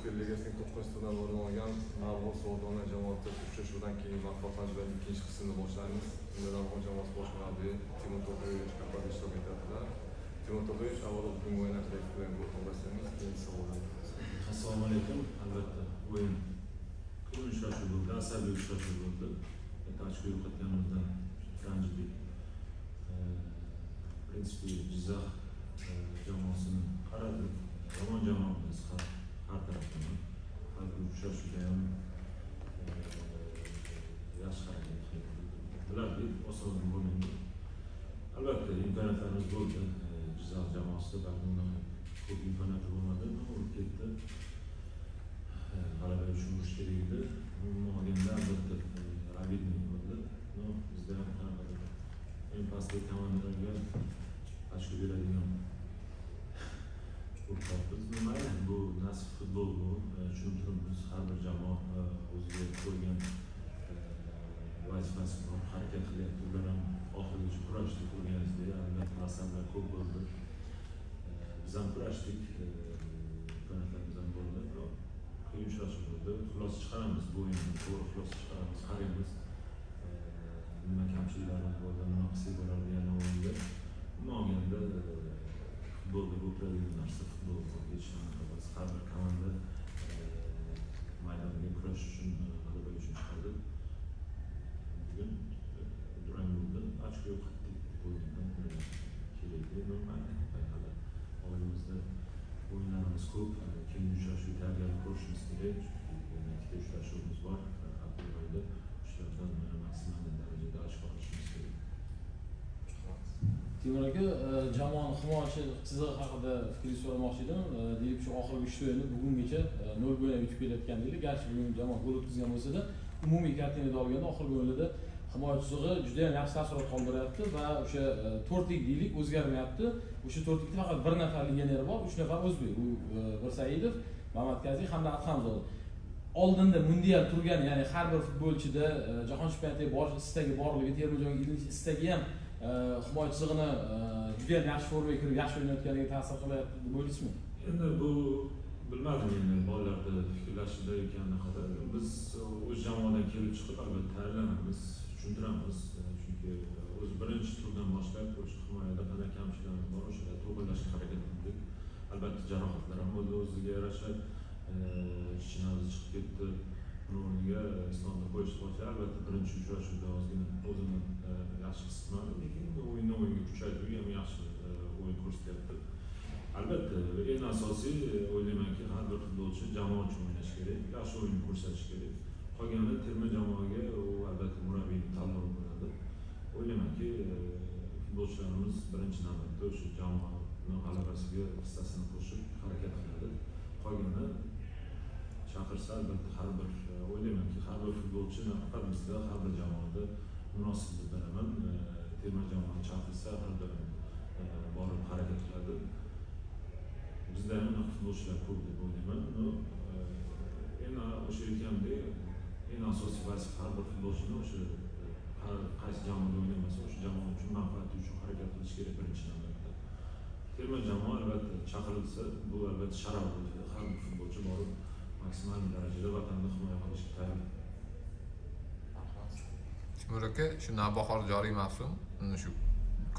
Turkiya Ligasining 9-turdan o'rin olgan Afg'on Sog'dona jamoasi uchrashuvdan keyin matbuot anjumanining ikkinchi qismini boshlaymiz. Unda Afg'on jamoasi bosh murabbiyi Timur To'xtayevich Kapadze ishtirok etadilar. Timur To'xtayevich, avvalo bugungi o'yin haqida fikrlaringizni o'rtoqlashsangiz, keyin savollar. Assalomu alaykum. Albatta, o'yin qiyin uchrashuv bo'ldi, asabiy uchrashuv bo'ldi. Bitta ochko yo'qotganimizdan ranjidik. В принципе, Jizzax jamoasini qaradik. Yomon jamoa emas, har tarafdan. Har bir uchrashuvda ham yaxshi harakat qildik. Bilardik, oson bo'lmaydi. Albatta, imkoniyatlarimiz bo'ldi. Jizzax jamoasida balki unaqa ko'p imkoniyati bo'lmadi, urib ketdi. G'alaba uchun urish kerak edi. Umuman olganda albatta обидный bo'ldi. Bizda ham qanaqadir eng pastki komandalarga ochko beradigan bo'lib qolibmiz. Mayli, bu nasib futbol bu. Tushunib turibmiz, har bir jamoa o'ziga qo'ygan vazifasi bor, harakat qilyapti. Ular ham oxirigacha kurashdi, ko'rganingizdek, albatta asarlar ko'p bo'ldi. Biz ham kurashdik, imkoniyatlarimiz ham bo'ldi. Biroq qiyin uchrashuv bo'ldi. Xulosa chiqaramiz, bu o'yindan to'g'ri xulosa chiqaramiz, qaraymiz. Nima kamchiliklarimiz bo'ldi, nima qilsak bo'lardi yana o'yinda. Umuman olganda futbolda bo'lib turadigan narsa futbol, hech qanaqa emas. Har bir komanda maydonga kurash uchun, g'alaba uchun chiqadi. Bugun durang bo'ldi, ochko yo'qotdik deb o'ylayman. Kerak edi, mayli, hali oldimizda o'yinlarimiz ko'p. Keyingi uchrashuvga tayyorgarlik ko'rishimiz kerak, chunki yana ikkita uchrashuvimiz bor aprel oyida. Shulardan maksimal darajada ochko olishimiz kerak. Timur aka, jamoani himoyachi chizig'i haqida fikringizni so'ramoqchi edim. Deylik, shu oxirgi 3 o'yinni bugungacha 0 o'ynab yutib kelayotgan deylik. Garchi bugun jamoa gol o'tkazgan bo'lsa-da, umumiy kartinada olganda oxirgi o'yinlarda himoya chizig'i juda ham yaxshi taassurot qoldiryapti va o'sha to'rtlik deylik o'zgarmayapti. O'sha to'rtlikda faqat bir nafar legioner bor, 3 nafar o'zbek. U Mirsaidov, Mamatkaziy hamda Adhamzoda. Oldinda mundial turgan, ya'ni har bir futbolchida jahon chempionatiga borish istagi borligi, terma jamoaga ilinish istagi ham himoya chizig'ini juda ham yaxshi formaga kirib, yaxshi o'ynayotganiga ta'sir qilyapti deb o'ylaysizmi? Endi bu bilmadim, endi bolalarda fikrlashida yoki anaqada. Biz o'z jamoadan kelib chiqib albatta tayyorlanamiz, tushuntiramiz. Chunki o'z birinchi turdan boshlab o'sha himoyada qanday kamchiliklarimiz bor, o'shalarni to'g'rilashga harakat qildik. Albatta jarohatlar ham bo'ldi o'ziga yarasha. Chinazi chiqib ketdi, uni o'rniga Islomni qo'yishni boshladi. Albatta birinchi uchrashuvda ozgina o'zini yaxshi his qilmadi, lekin o'yindan o'yinga kuchaydi, u ham yaxshi o'yin ko'rsatyapti. Albatta eng asosiy o'ylaymanki, har bir futbolchi jamoa uchun o'ynash kerak, yaxshi o'yin ko'rsatish kerak. Qolgani terma jamoaga u albatta murabbiyning tanlovi bo'ladi. O'ylaymanki, futbolchilarimiz birinchi navbatda o'sha jamoani g'alabasiga hissasini qo'shib harakat qiladi. Qolgani chaqirsa albatta har bir o'ylaymanki, har bir futbolchi nafaqat bizda, har bir jamoada munosib deb bilaman. Terma jamoani chaqirsa har doim borib harakat qiladi. Bizda ham unaqa futbolchilar ko'p deb o'ylayman. Endi o'sha aytgandek, eng asosiy vazifa har bir futbolchini o'sha har qaysi jamoada o'ynamasa, o'sha jamoa uchun manfaati uchun harakat qilish kerak birinchi navbatda. Terma jamoa albatta chaqirilsa, bu albatta sharaf bo'ladi. Har bir futbolchi borib maksimal darajada vatanni himoya qilishga tayyor. Timur aka, shu Navbahor joriy mavsum shu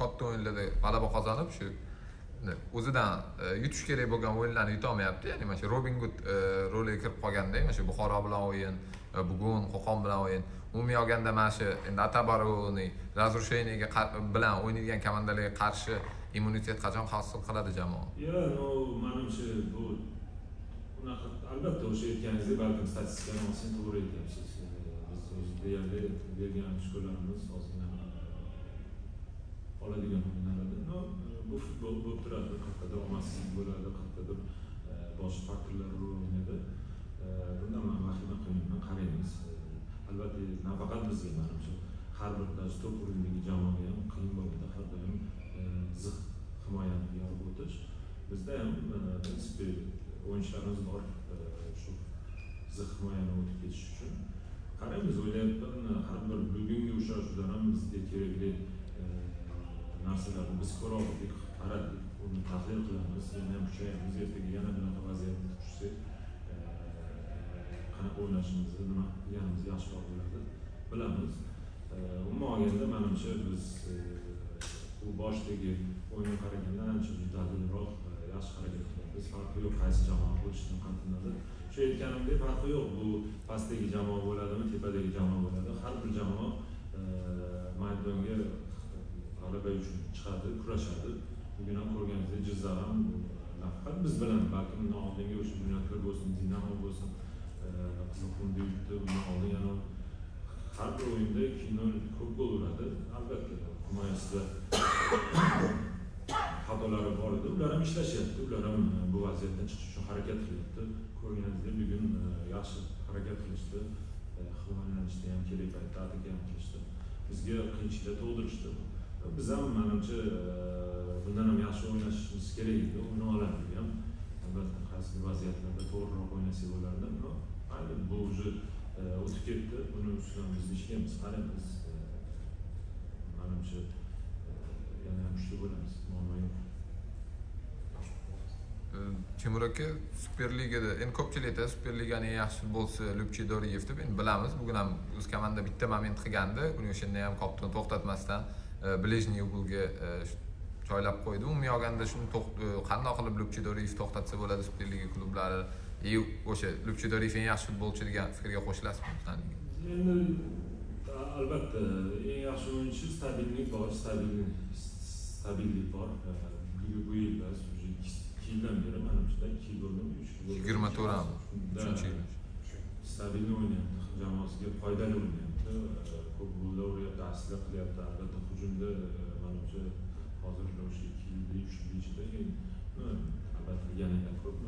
katta o'yinlarda g'alaba qozonib, shu o'zidan yutish kerak bo'lgan o'yinlarni yuta olmayapti. Ya'ni mana shu Robin Hood roliga kirib qolganda, mana shu Buxoro bilan o'yin, bugun Qo'qon bilan o'yin. Umumiy olganda mana shu endi Atabarovni разрушениеga bilan o'ynaydigan komandalarga qarshi immunitet qachon hosil qiladi jamoa? Yo'q, no, menimcha bu unaqa albatta o'sha aytganingizdek, balkim statistikani olsak to'g'ri aytyapsiz. Biz o'zi deyarli bergan ochkolarimiz ozgina oladigan o'yinlar edi. No, bu futbol bo'lib turadi, qayerdadir omadsizlik bo'ladi, qayerdadir boshqa faktorlar rol o'ynaydi. Bundan men vahima qilmayman, qaraymiz. Albatta nafaqat bizga, menimcha har bir top o'yindagi jamoaga ham qiyin bo'ladi har doim zix himoyani yorib o'tish. Bizda ham в принципе o'yinchilarimiz bor shu zix himoyani o'tib ketish uchun. Qaraymiz, o'ylayapman, har bir bugungi uchrashuvdan ham bizga kerakli narsalarni biz ko'ra oldik, qaradik, uni tahlil qilamiz, yana ham kuchayamiz. Ertaga yana bunaqa vaziyatga tushsak, Qanaqa o'ynashimizni, nima qilganimiz yaxshiroq bo'ladi, bilamiz. Umuman olganda menimcha biz bu boshidagi o'yinga qaraganda ancha dadilroq, yaxshi harakat qilyapmiz. Farqi yo'q qaysi jamoa bo'lishidan qat'iy nazar. Shu aytganimdek farqi yo'q, bu pastdagi jamoa bo'ladimi, tepadagi jamoa bo'ladi. Har bir jamoa maydonga g'alaba uchun chiqadi, kurashadi. Bugun ham ko'rganingizdek Jizzax ham nafaqat biz bilan, balki undan oldingi o'sha Bunyodkor bo'lsin, Dinamo bo'lsin, Qizilqumda yutdi, undan oldin yana har bir o'yinda 2-0 ko'p gol uradi. Albatta, himoyasida xatolari bor edi. Ular ham ishlashyapti, ular ham bu vaziyatdan chiqish uchun harakat qilyapti. Ko'rganingizdek bugun yaxshi harakat qilishdi. Himoyalanishda ham kerak paytda ataka ham qilishdi. Bizga qiyinchiliklar tug'dirishdi. Biz ham menimcha bundan ham yaxshi o'ynashimiz kerak edi. O'yna olardik ham. Albatta, qaysi vaziyatlarda to'g'riroq o'ynasak bo'lardi. Mayli, bu уже o'tib ketdi. Buni ustidan biz ishlaymiz, qaraymiz. Menimcha yana ham kuchli bo'lamiz. Muammo yo'q. Timur aka, Superligada endi ko'pchilik aytadi, Superliganing eng yaxshi futbolchisi Lubchi Doriyev deb. Endi bilamiz, bugun ham o'z komanda bitta moment qilgandi. Uni o'shanda ham koptoni to'xtatmasdan ближний углga joylab qo'ydi. Umuman olganda shuni qanday qilib Lubchi Doriyev to'xtatsa bo'ladi Superliga klublari? O'sha Lubchi Doriyev eng yaxshi futbolchi degan fikrga qo'shilasizmi? Endi albatta eng yaxshi o'yinchi stabillik bor, stabillik bor. Bu yil emas, 2 yildan beri menimcha 2 yil bo'ldimi, 3 yil bo'ldi. 24-mi? 3-yil. Stabilni o'ynayapti, jamoasiga foydali o'ynayapti. Ko'p gollar uryapti, asistlar qilyapti. Albatta hujumda menimcha hozir o'sha 2 yilda, 3 yil ichida albatta yanada ko'p,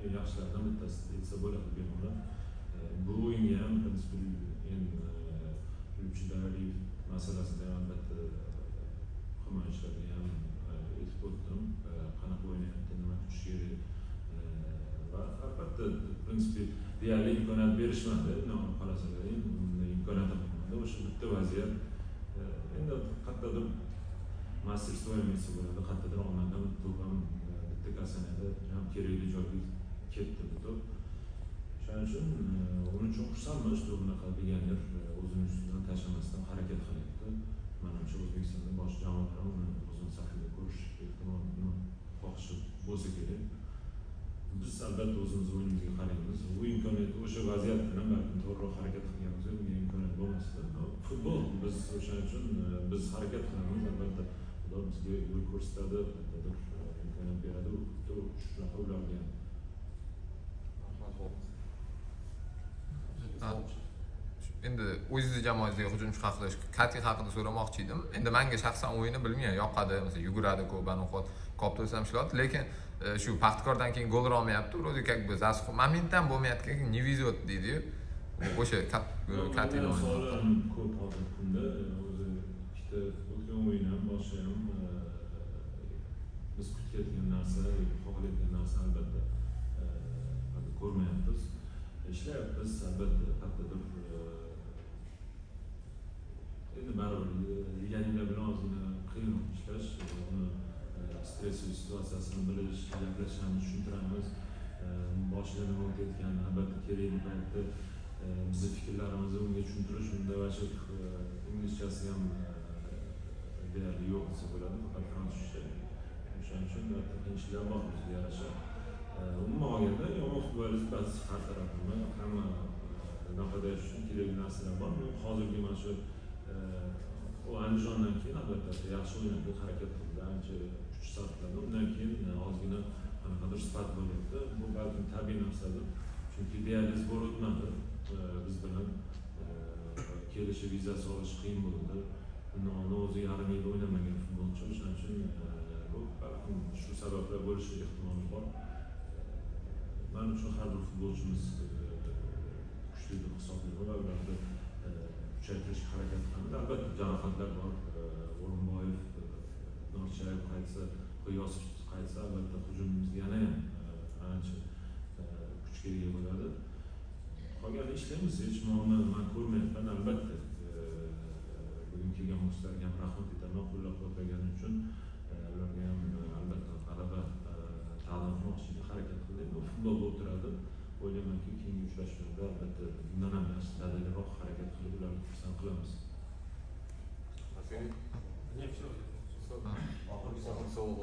eng yaxshilardan bittasi desa bo'ladi bemalol. Bu o'yinga ham prinsip endi Lubchi Doriyev masalasida ham albatta himoyachilarga ham aytib o'tdim, qanaqa o'ynayapti, nima kutish kerak va albatta prinsipi deyarli imkoniyat berishmadi. Qarasalar unday imkoniyat ham bo'lmadi. O'sha bitta vaziyat endi qayerdadir masterstvo ham etsa bo'ladi, qayerdadir omaddan to'p ham bitta kasanada ham kerakli joyga ketdi bu to'p. Shuning uchun uning uchun xursandman, что bunaqa legioner o'zini ustidan tashlamasdan harakat qilyapti. Menimcha O'zbekistonda boshqa jamoalar ham uni o'zini safida ko'rish ehtimolini xohishi bo'lsa kerak. Biz albatta o'zimiz o'yinimizga qaraymiz. U imkoniyat, o'sha vaziyat bilan balkim to'g'riroq harakat qilganimizda unga imkoniyat bo'lmasdi. Futbol, biz o'shaning uchun biz harakat qilamiz, albatta Xudo bizga yo'l ko'rsatadi, qayerdadir imkoniyat beradi. Shunaqa ularga ham. Rahmat. Endi o'zingizni jamoangizga hujumchi haqida, Kati haqida so'ramoqchi edim. Endi menga shaxsan o'yini bilmayman, yoqadi, masalan, yuguradi ko'p, aniq kopto'sa ham ishlayapti, lekin shu Paxtakordan keyin gol ura olmayapti. Вроде как бы засух momentdan bo'lmayapti, не везет deydi-yu. O'sha Katini savollarim ko'p hozirgi kunda. O'zi ikkita o'tgan o'yin ham, boshqa ham biz kutayotgan narsa, xohlayotgan narsa albatta ko'rmayapmiz. Ishlayapmiz albatta, qayerdadir endi baribir legionerlar bilan ozgina qiyin ishlash, uni stressli situatsiyasini bilish, gaplashamiz, tushuntiramiz. Boshida nima o'tayotganini albatta kerakli paytda bizni fikrlarimizni unga tushuntirish, unda вообще inglizchasi ham deyarli yo'q desa bo'ladi, faqat fransuzcha. O'shaning uchun qiyinchiliklar bor bizga yarasha. Umuman olganda yomon futbolist emas, har taraflama hamma nafaqa uchun kerakli narsalar bor. Hozirgi mana shu u Andijondan keyin albatta yaxshi o'ynadi, harakat qildi, ancha kuch sarfladi. Undan keyin ozgina qanaqadir sifat bo'lyapti. Bu balkim tabiiy narsadir. Chunki deyarli zbor o'tmadi. Biz bilan kelishi, vizasi olish qiyin bo'ldi. Undan oldin o'zi yarim yil o'ynamagan futbolchi, o'shaning uchun bu balkim shu sabablar bo'lishi ehtimoli bor. Men uchun har bir futbolchimiz kuchli deb hisoblayman va ularni kuchaytirishga harakat qilamiz. Albatta jarohatlar bor. O'rinboyev, Norchayev qaytsa, G'iyosov qaytsa, albatta hujumimizga yana ham ancha kuchga ega bo'ladi. Qolganini ishlaymiz, hech muammo men ko'rmayapman. Albatta bugun kelgan muxlislarga ham rahmat aytaman, qo'llab-quvvatlagani uchun. Ularga ham albatta g'alaba taqdim qilmoqchi harakat qildik. Bu futbol bo'lib turadi. O'ylaymanki, keyingi uchrashuvlarda albatta bundan ham yaxshi, dadilroq harakat qilib ularni xursand qilamiz. Oxirgi savol.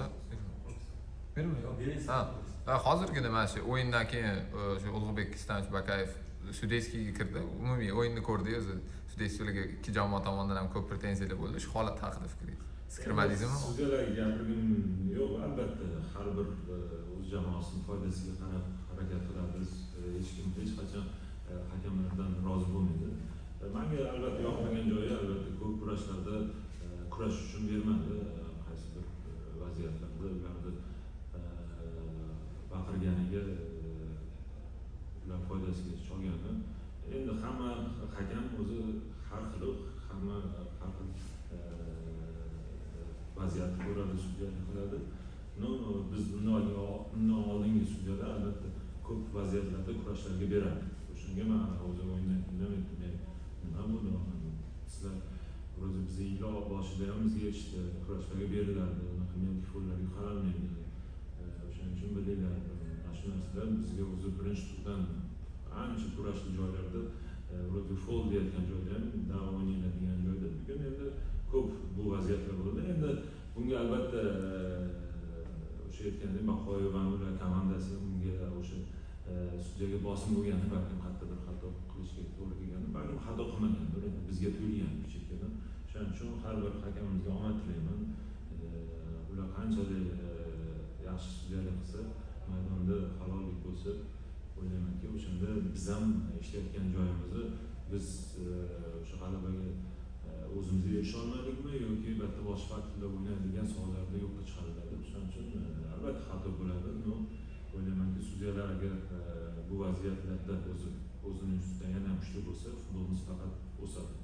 Hozirgina mana shu o'yindan keyin shu Ulug'bek Istanovich Bakayev судейский ga kirdi. Umumiy o'yinni ko'rdi o'zi. Судейство larga ikki jamoa tomonidan ham ko'p pretenziyalar bo'ldi. Shu holat haqida fikringiz? Siz kirmadingizmi? Sudyalarga gapirgim yo'q, albatta har bir o'z jamoasini foydasiga qarab harakat qiladi. Hech kim hech qachon hakamlardan rozi bo'lmaydi. Menga albatta yoqmagan joyi, albatta ko'p kurashlarda kurash uchun bermadi. Qaysidir vaziyatlarda ularni baqirganiga ular foydasiga cholgani. Endi hamma hakam o'zi har xil, hamma har xil vaziyatni ko'radi, sudyalik qiladi. No, biz bundan oldingi sudyalar albatta ko'p vaziyatlarda kurashlarga beradi. O'shanga men o'zi o'yindan keyin aytdim, nima bo'ldi? Sizlar o'zi bizni yil boshida ham bizga aytishdi, kurashlarga beriladi, unaqa melki follarga qaralmaydi. O'shaning uchun bilinglar, mana shu narsalar bizga o'zi birinchi turdan ancha kurashli joylarda, вроде fol deyotgan joyda ham da'vo o'ynaylar degan joyda bugun endi ko'p bu vaziyatlar bo'ldi. Endi bunga albatta o'sha aytgandek Bahoyev va ular komandasi unga o'sha sudyaga bosim bo'lgani, balkim qayerdadir xato qilishga to'g'ri kelgani, balkim xato qilmagandir, endi bizga tuyulgan chekkadan. Shuning uchun har bir hakamimizga omad tilayman. Ular qanchalik yaxshi sudyalik qilsa, maydonda halollik bo'lsa, o'ylaymanki o'shanda biz ham ishlayotgan joyimizni biz o'sha g'alabaga o'zimiz erisha olmadikmi yoki albatta boshqa faktorlar o'ynaydigan savollarda yo'qqa chiqariladi. Shuning uchun albatta xato bo'ladi. No, o'ylaymanki sudyalar agar bu vaziyatlarda o'zini ustidan yana ham kuchli bo'lsa, futbolimiz faqat o'sadi.